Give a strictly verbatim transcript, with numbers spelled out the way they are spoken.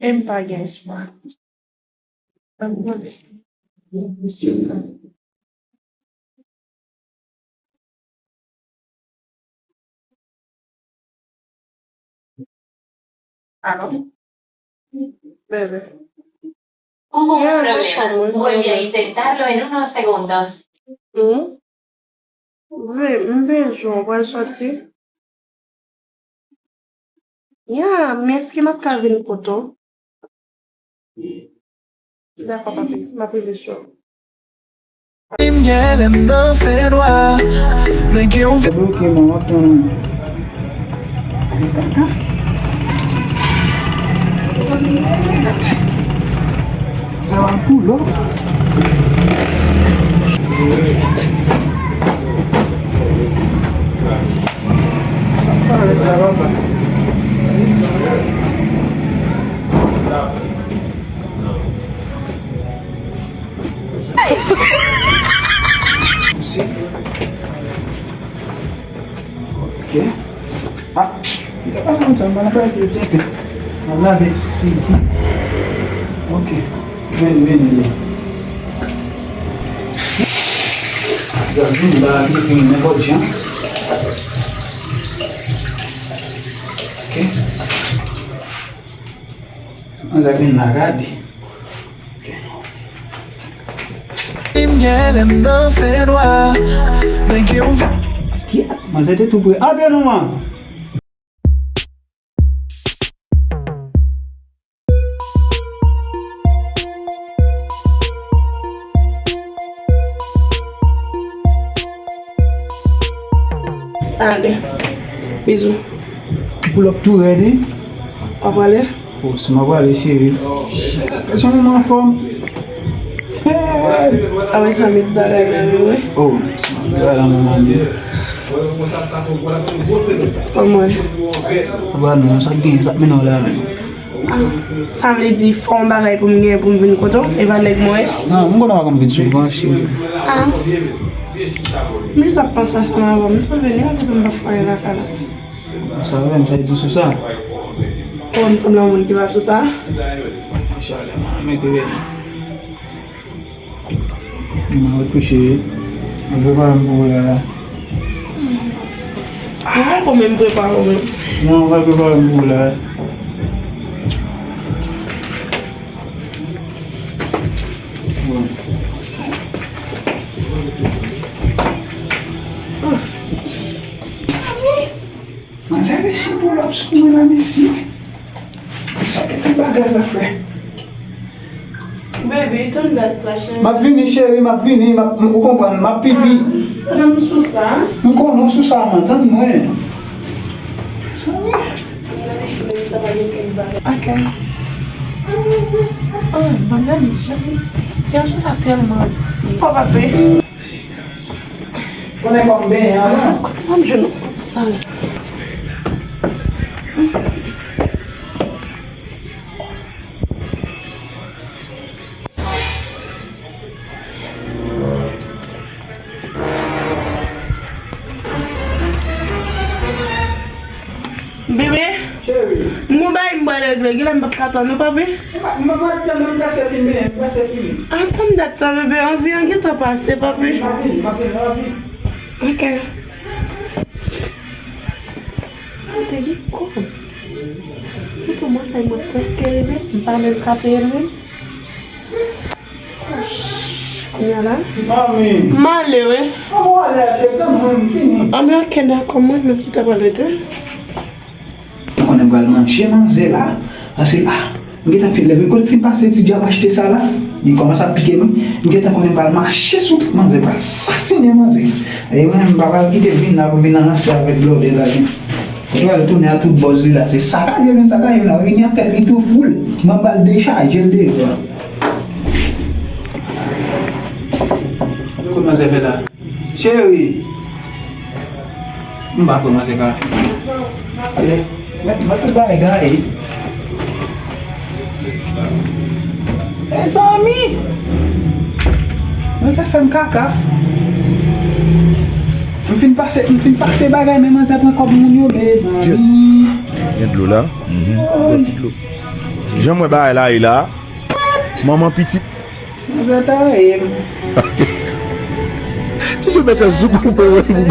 E m pa gen espwa. Alo? Bebe. Hubo un problema. Vuelve a intentarlo en unos segundos. Hmm? Wi, m bezwen w, w pral soti? Ya, men èske m ap ka vin kote w? Dakò, papi, m ap rive sou ou. M gen lè m nan fè nwa, men gen yon... Ok, man, m ap tann ou. Sa va pou lò. Sa parèt la, papa. Osi. Ok. Ah, m te pa konn sa, m pa nan pale de tenten. M ap lave figi. Ok. Vini, vini, vini. Vini la, vini, vini, nenpòt jan. Ok. Manzè vin la, gade. M gen lè m nan fè nwa, men gen yon... Kiyèt, manzè te tou pre. Antre non, man. Ale. Bizou. Pull up tou rèd, wi. W ap prale? O, si m ap prale, cheri. Kesyon moun anfòm. Hey! A wè sa met bagay la menm, wi. O, sa met bagay la menm, wi. Kòman? Aba non, sa k genyen, sa k mennen w la menm? Ah, sa vle di fò yon bagay pou m gen pou m vin kote w, e pa nèg mwen ye? Non, m konnen w pa konn vin souvan, cheri. Ah. M jis ap panse ansanm avè w, m tou vini, apre tou m pa fè anyen lakay la. Sa vre, m sa di sou sa. Ou wè m sanble yon moun ki pa sou sa? Machallah, man, mete vini. Mwen ret kouche wi. Mwen prepare m pou ou la. Mwen poko menm prepare w menm. Non, mwen prepare m pou ou la. Bon. Manzè resi pull up sou mwen la, mesye. Sa gen tout bagay la, frè. Baby, tann dat sa, cheri. M ap vini, cheri, m ap vini, m ap, ou konprann, m ap pipi. Ah, pandan m sou sa. M konnen w sou sa, man, tann mwen. Sa wi. Gade si Melissa pa gen kèk bagay. Ok. Oh, ban m gade jan ti gason sa tèlman di. Papa pe. Konnen kòm benyen an, non? Kote m ap jwenn yon kòb sal? Bebe, cheri, m gon bagay m pral regle, genlè m p ap ka tann ou, papi. M pa, m pa pral tann, m prèske fini, m prèske fini. Atann dat sa, bebe, anvi an gentan pase, papi. M pa vini, m ap vini, m ap vini. Ok. Mwen te gen kòb. Poutan mwen kay mwen prèske rive, m pa menm ka peye l menm. Kounye a la. Mami. M ale wi. An bon ale a cheri, tann mwen, m fini. Anben ok, dakò, mwen menm ki ta pral rete. M konnen m pral manje manzè la. Paske, ah, m gentan fin leve. Kote m fin pase ti djab achte sa la? Li kòmanse ap pike m wi. M gentan konnen m pral mache sou tèt manzè, pral sasinen manzè. E mwen, m pa pral kite vin la pou vin ranse avèk blòdè la, non. Ou pral tounen a tout bòz li la. Se sakaje vin sakaje la. Vini ak tèt li tou foul. Mwen pral dechaje l devan. Kot manzè fè la? Cheri. M pa kwè manzè ka. Mèt, mèt tout bagay gaye. Mezanmi. Manzè fè m kaka. M fin pase, m fin pase bagay, men manzè pran kòb moun yo, mezanmi. Gen dlo la. Mhm. Bwè ti dlo. Jan m wè bagay la ye la, manman pitit. Manzè ta rayi m. Ti yo mete sou koupe wè m.